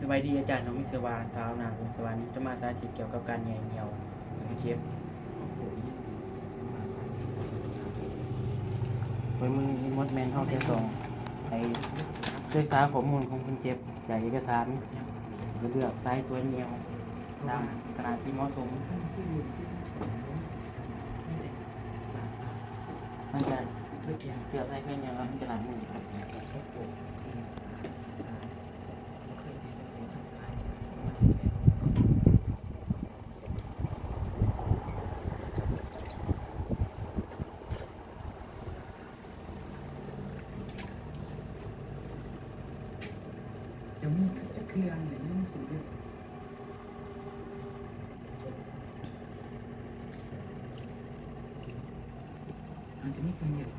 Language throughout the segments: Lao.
ສະບາຍດີອາຈານ, ນ້ອງມີຊື່ວ່າ ທ້າວ ນາມວົງສະຫວັນ, ຈະມາສາທິດກ່ຽວກັບການແຍກຍ່ຽວຄົນເຈັບ. ເປີດມືນີ້ໝົດແມ່ນເຮົາຈະຕ້ອງໄປສຶກສາຂໍ້ມູນຂອງຄົນເຈັບ, ຈາກເອກະສານ, ແລະ ເລືອກສາຍສວຍຍ່ຽວຕາມຂະໜາດທີ່ເໝາະສົມ. ຫຼັງຈາກເລືອກສາຍສວຍຍ່ຽວແລ້ວ ເຮົາຈະລ້າງມື. ຈະມີຈັກເທື່ອໃນຊີວິດ? ອາດຈະມີເທື່ອດຽວ.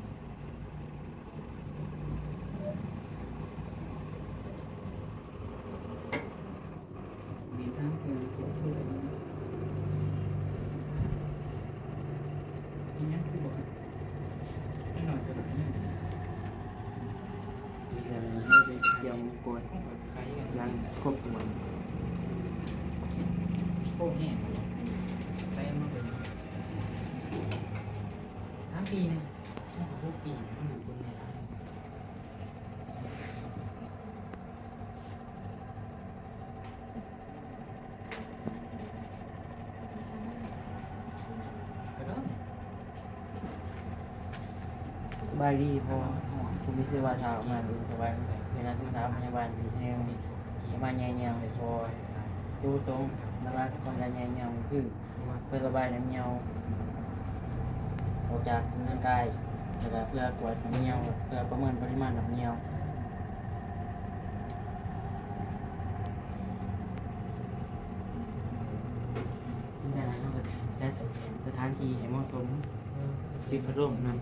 ມີສາມເທື່ອ ຫົກເທື່ອ. ອີຫຍັງຄືບໍ່ ໜ້ອຍໆກໍໄດ້. ເລື່ອງເຮົາໄດ້ກຽມກວດຢ່າງຄົບຖ້ວນ. ໂອ້ ແຮງ ໃສ່ມາເບິ່ງ ສາມປີໜຶ່ງ ມັນກໍຫົກປີ ມັນຢູ່ເບິ່ງໄດ້ຫຼາຍ. ສະບາຍດີພໍ່, ຜູ້ມີຊື່ວ່າ ທ້າວ ມານ ອຸດມສະຫວັນ, ເປັນນັກສຶກສາພະຍາບານປີທີໜຶ່ງ ທີ່ມາແຍກຍ່ຽວໃຫ້ພໍ່. ຈຸດປະສົງຫຼັກໆຂອງການແຍກຍ່ຽວກໍຄື ເພື່ອລະບາຍນ້ຳຍ່ຽວອອກຈາກຮ່າງກາຍ ແລ້ວກໍເພື່ອກວດນ້ຳຍ່ຽວ ເພື່ອປະເມີນປະລິມານນ້ຳຍ່ຽວ. ເຮົາກໍຈັດສະຖານທີ່ໃຫ້ເໝາະສົມ, ຕິດພັດລົມນຳ. ມັນ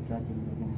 ຈະເປັນແບບນັ້ນ.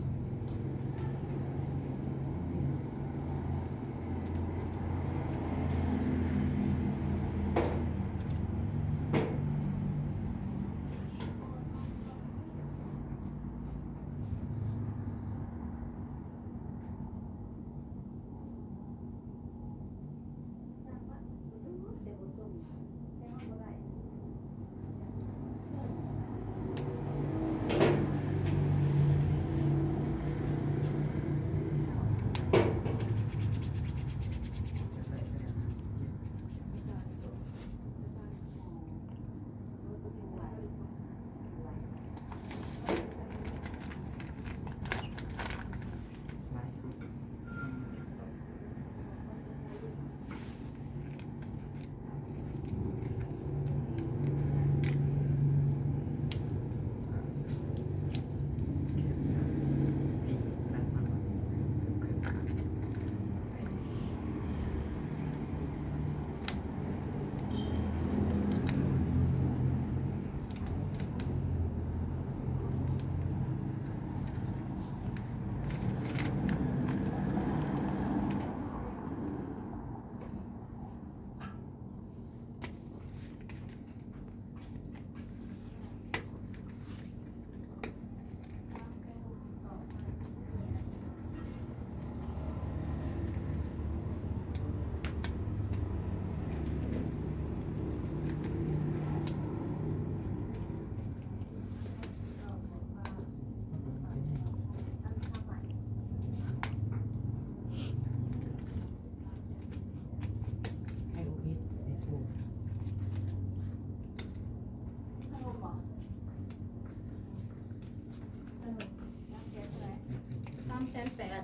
ສາມແສນແປດ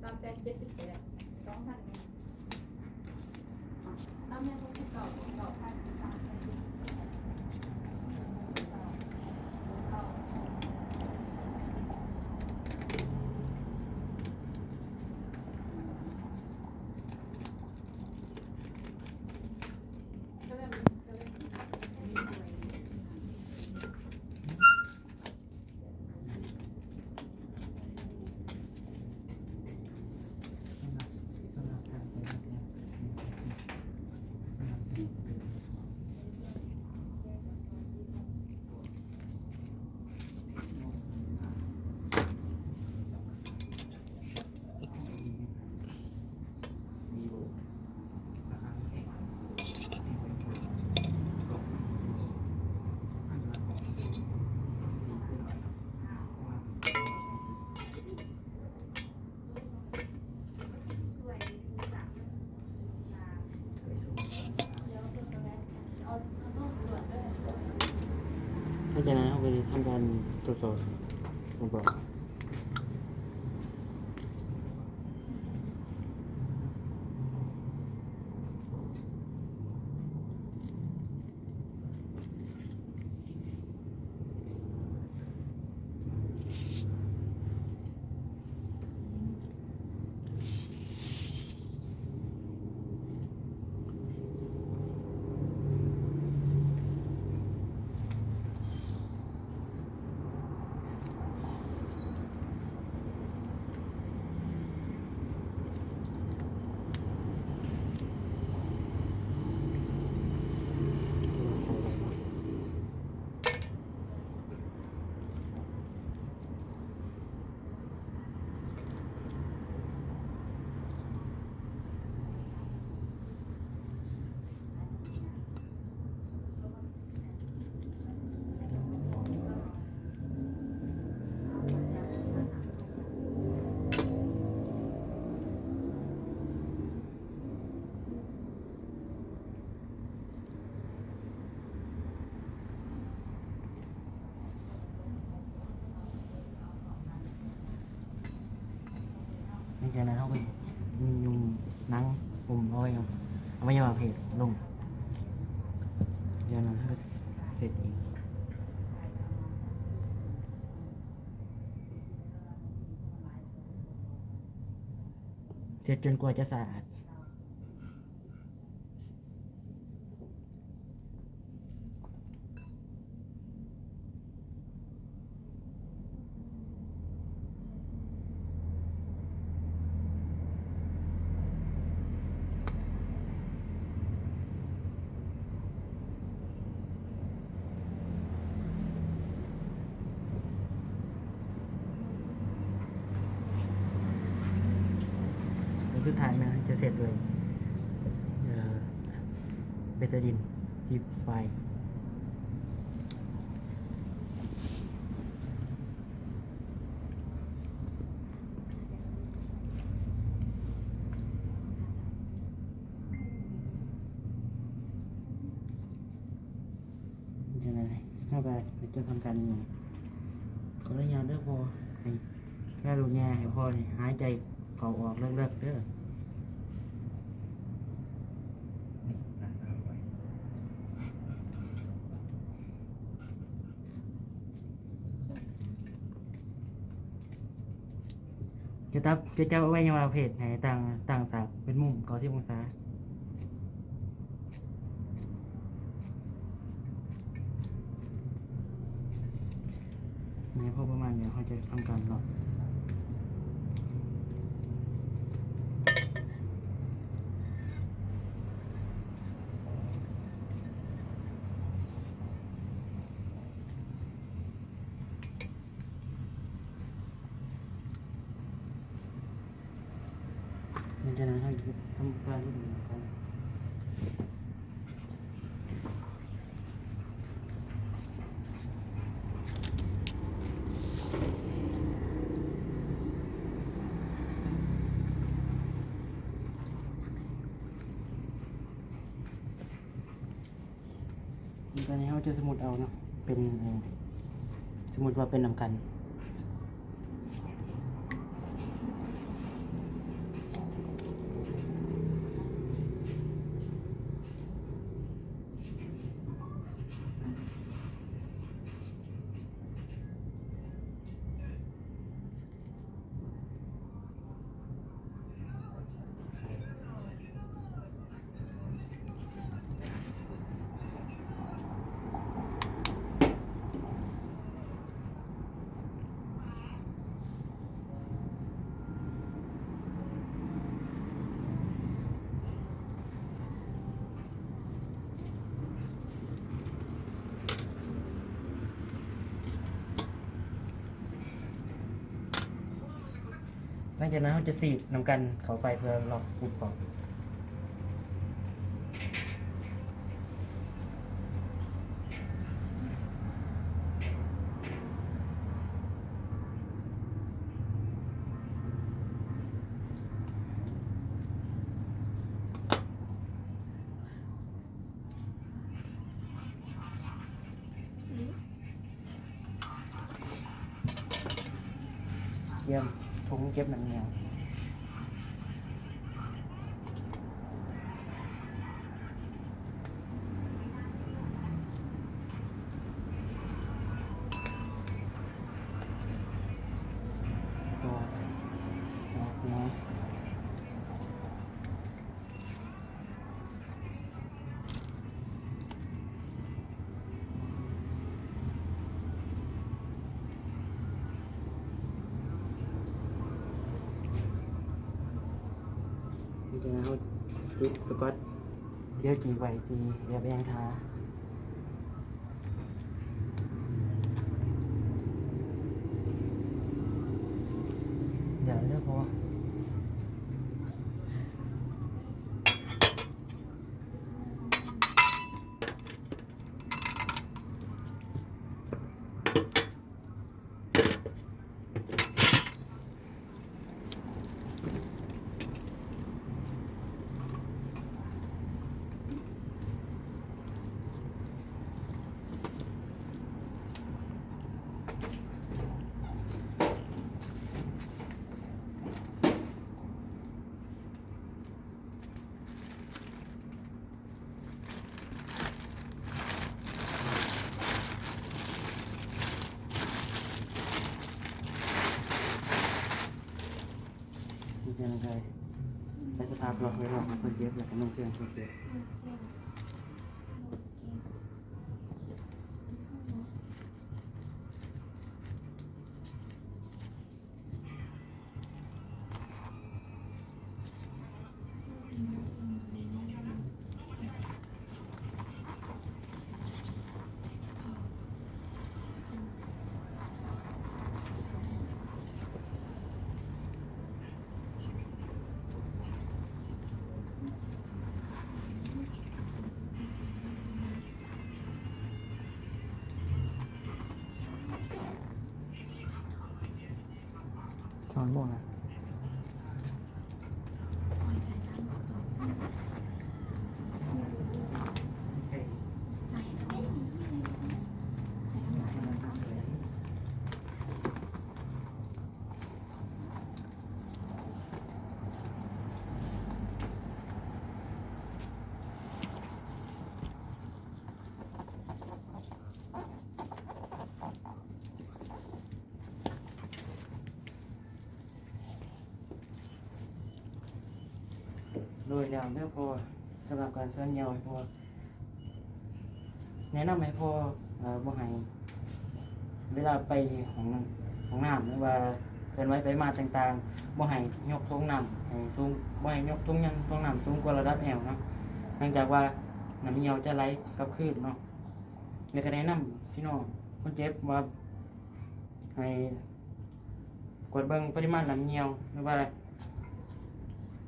ສາມແສນເຈັດສິບແປດ ສອງພັນ ສາມແສນຫົກສິບເກົ້າ ເກົ້າພັນ ສາມແສນເຈັດສິບແປດ. ຫຼັງຈາກນັ້ນເຮົາກໍຈະທຳການທົດສອບ ແມ່ນບໍ່? ຫຼັງຈາກນັ້ນເຮົາກໍຍຸ່ມໜັງ ອຸ້ມອອຍເນາະ ອະໄວຍະວະເພດລົງ. ຈາກນັ້ນເຮົາກໍເຊັດອີກ ເຊັດຈົນກວ່າຈະສະອາດ. ທ້າຍແມ່ນຈະເຊັດດ້ວຍ ເອີ ເບຕາດິນ ທີ່ປາຍ. ຈັ່ງໃດ ເຮົາກໍຈະທຳການຫຍ້າ. ຂໍອະນຸຍາດເດີພໍ່ ໃຫ້ແມ່ລູກຫຍ້າໃຫ້ພໍ່ນີ້ຫາຍໃຈເຂົ້າອອກເລິກໆເດີ. ຈະຈັບ ຈະຈັບອະໄວຍະວະເພດໃຫ້ຕັ້ງ ຕັ້ງສາກເປັນມຸມເກົ້າສິບອົງສາ. ໃຫ້ພໍປະມານນີ້ ເຮົາຈະທຳການລັອກ. ຫຼັງຈາກນັ້ນເຮົາຈະທຳການເຮັດຫຍັງຕໍ່? ອັນນີ້ເຮົາຈະສົມມຸດເອົາເນາະ ເປັນ ເອີ ສົມມຸດວ່າເປັນນ້ຳກັນ. ຫຼັງຈາກນັ້ນເຮົາຈະສີບນ້ຳກັນເຂົ້າໄປເພື່ອລັອກປຸບອອກ. ກຽມຖົງເກັບນ້ຳເຫຍື້ອ. ນີ້ຈະເຮົາຕິດສະກອດ ດຽວຈີ້ໄວ້ທີ່ແອບແອງທາ. ຢ່າເດີພໍ່. ດີໃຈນຳໄກ່ ໃນສະພາບລັອກໄວ້ ລັອກໃຫ້ຄົນເຈັບ ແລ້ວກໍນຸ່ງເຄື່ອງຄົນເຈັບ. ເ ສອງໂມງແລ້ວ. ໂດຍແລ້ວເດີພໍ່ ສຳລັບການສວນຍ່ຽວໃຫ້ພໍ່ ແນະນຳໃຫ້ພໍ່ ເອີ ບໍ່ໃຫ້ ເວລາໄປຫ້ອງ ຫ້ອງນ້ຳ ຫຼືວ່າເຄື່ອນໄຫວໄປມາຕ່າງໆ ບໍ່ໃຫ້ຍົກຖົງນ້ຳໃຫ້ສູງ ບໍ່ໃຫ້ຍົກຖົງຍັງ ຖົງນ້ຳສູງກວ່າລະດັບແອວເນາະ ເນື່ອງຈາກວ່ານ້ຳຍ່ຽວຈະໄຫຼກັບຄືນເນາະ. ແລ້ວກໍແນະນຳພີ່ນ້ອງຄົນເຈັບວ່າ ໃຫ້ກວດເບິ່ງປະລິມານນ້ຳຍ່ຽວ ຫຼືວ່າ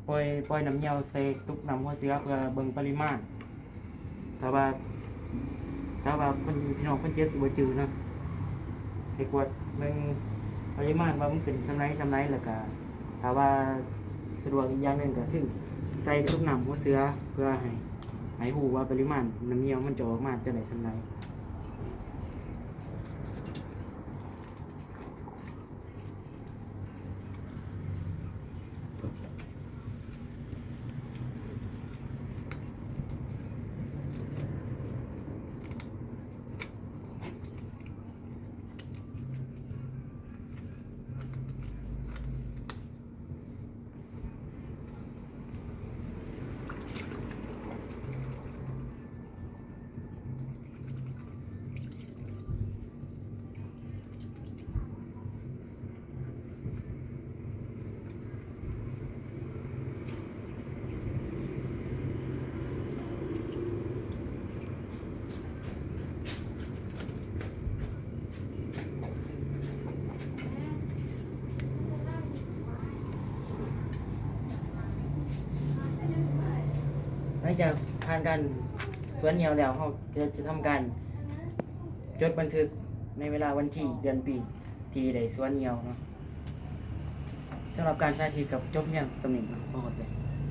ປ່ອຍ ປ່ອຍນ້ຳຍ່ຽວໃສ່ຕຸກນ້ຳຫົວເສືອເພື່ອເບິ່ງປະລິມານ. ຖ້າວ່າ ຖ້າວ່າຄົນ ພີ່ນ້ອງຄົນເຈັບຊິບໍ່ຈື່ເນາະ ໃຫ້ກວດເບິ່ງປະລິມານວ່າມັນເປັນສ່ຳໃດສ່ຳໃດ ແລ້ວກະຖ້າວ່າສະດວກອີກຢ່າງໜຶ່ງກໍຄືໃສ່ຕຸກນ້ຳຫົວເສືອ ເພື່ອໃຫ້ ໃຫ້ຮູ້ວ່າປະລິມານນ້ຳຍ່ຽວມັນຈະອອກມາຈະໄດ້ສ່ຳໃດ. ຫຼັງຈາກຜ່ານການສວນຍ່ຽວແລ້ວ ເຮົາກໍຈະທຳການຈົດບັນທຶກໃນເວລາ ວັນທີ ເດືອນ ປີ ທີ່ໄດ້ສວນຍ່ຽວເນາະ. ສຳລັບການສາທິດກໍຈົບພຽງສ່ຳນີ້ເນາະ ຂໍຂອບໃຈ.